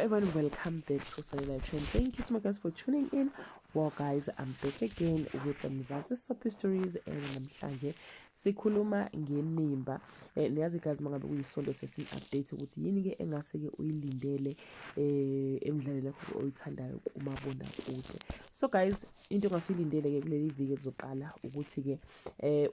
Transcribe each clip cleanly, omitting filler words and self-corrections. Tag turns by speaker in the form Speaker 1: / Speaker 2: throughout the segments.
Speaker 1: Everyone, welcome back to Sunny Live Trend. Thank you so much, guys, for tuning in. Well, guys, I'm back again with the Mzansi Soapy Stories, and namhlanje sikhuluma ngenimba. Niyazi guys, mangabe kuyisonto sesin-update ukuthi yini ke engase ke uyilindele emidlalweni yakho oyithandayo kumabonakude. So guys, into ongasuyilindele ke kuleli viki elizoqala ukuthi ke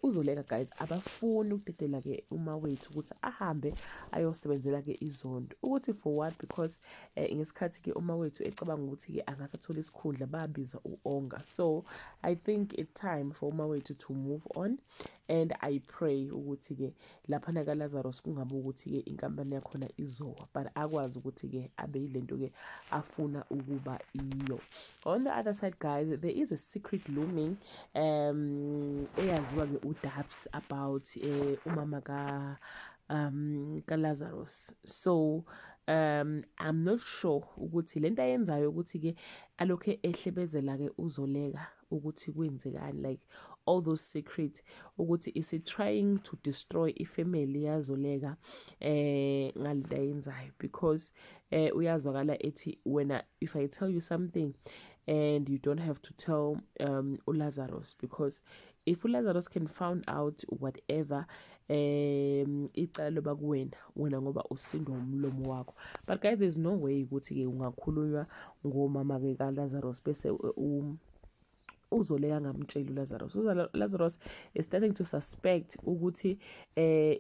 Speaker 1: uZoleka, guys, abafuni ukudedela ke uma wethu ukuthi ahambe ayosebenzela ke izondo. Ukuthi for what? Because ngesikhathi ke uma wethu ecabanga ukuthi ke angasathola isikhundla, babiza uOnga. So I think it's time for uma wethu to move on, and I pray ukuthi ke laphana kaLazarus kungabe ukuthi ke inkampani yakhona izowa, but akwazi ukuthi ke abe yilento ke afuna ukuba iyo. On the other side, guys, there is a secret looming eyaziwa ke uDabs about umama ka kaLazarus. So I'm not sure ukuthi lento ayenzayo ukuthi ke alokhe ehlebezela ke uZoleka ukuthi kwenzekani, like all those secrets, ukuthi is he trying to destroy ifamily yaZoleka ngalento ayenzayo, because uyazwakala ethi, "Wena, if I tell you something and you don't have to tell uLazarus, because if uLazarus can find out whatever, icala loba kuwena wena, ngoba usindwa umlomo wakho." But guys, there's no way ukuthi ke ungakhulunywa ngomama ke kaLazarus bese uZoleka ngamtshela uLazarus. ULazarus is starting to suspect ukuthi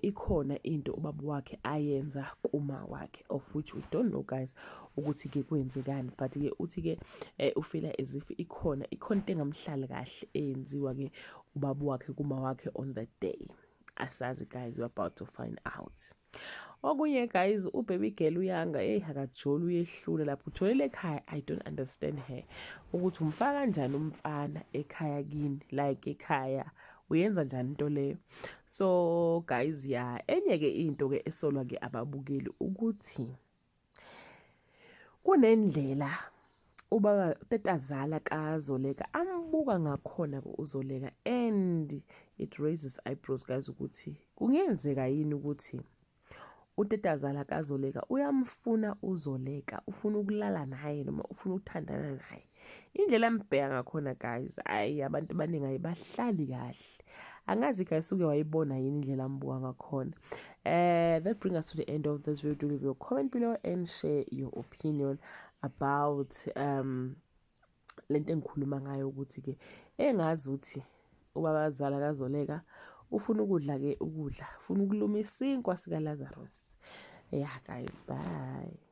Speaker 1: ikhona into ubaba wakhe ayenza kuma wakhe, of which we don't know, guys, ukuthi ke kwenzekani, but ke uthi ke ufeela as if ikhona into engamhlali kahle eyenziwa ke ubaba wakhe kuma wakhe on that day. Asazi guys, we're about to find out. Okunye guys, ubaby girl uyanga, hey, akajoli, uyehlula lapho utholele ekhaya. I don't understand her ukuthi umfaka kanjani umfana ekhaya kini, like ekhaya uyenza njani into leyo? So guys, ya, enye ke into ke esolwa ke ababukeli ukuthi kunendlela ubaba utatazala kaZoleka ambuka ngakhona uZoleka, and it raises eyebrows, guys, ukuthi kungenzeka yini ukuthi utatazala kaZoleka uyamfuna uZoleka, ufuna ukulala naye noma ufuna ukuthandana naye. Indlela ambheka ngakhona, guys, ayi, abantu abaningi ayibahlali kahle. Angazi guys, uke wayibona yini indlela ambuka ngakhona? That brings us to the end of this video. Leave your comment below and share your opinion about lento engikhuluma ngayo, ukuthi ke engazi ukuthi ubabazala kaZoleka ufuna ukudla ke ukudla, ufuna ukuluma isinkwa sika Lazarus. Yeah guys, bye.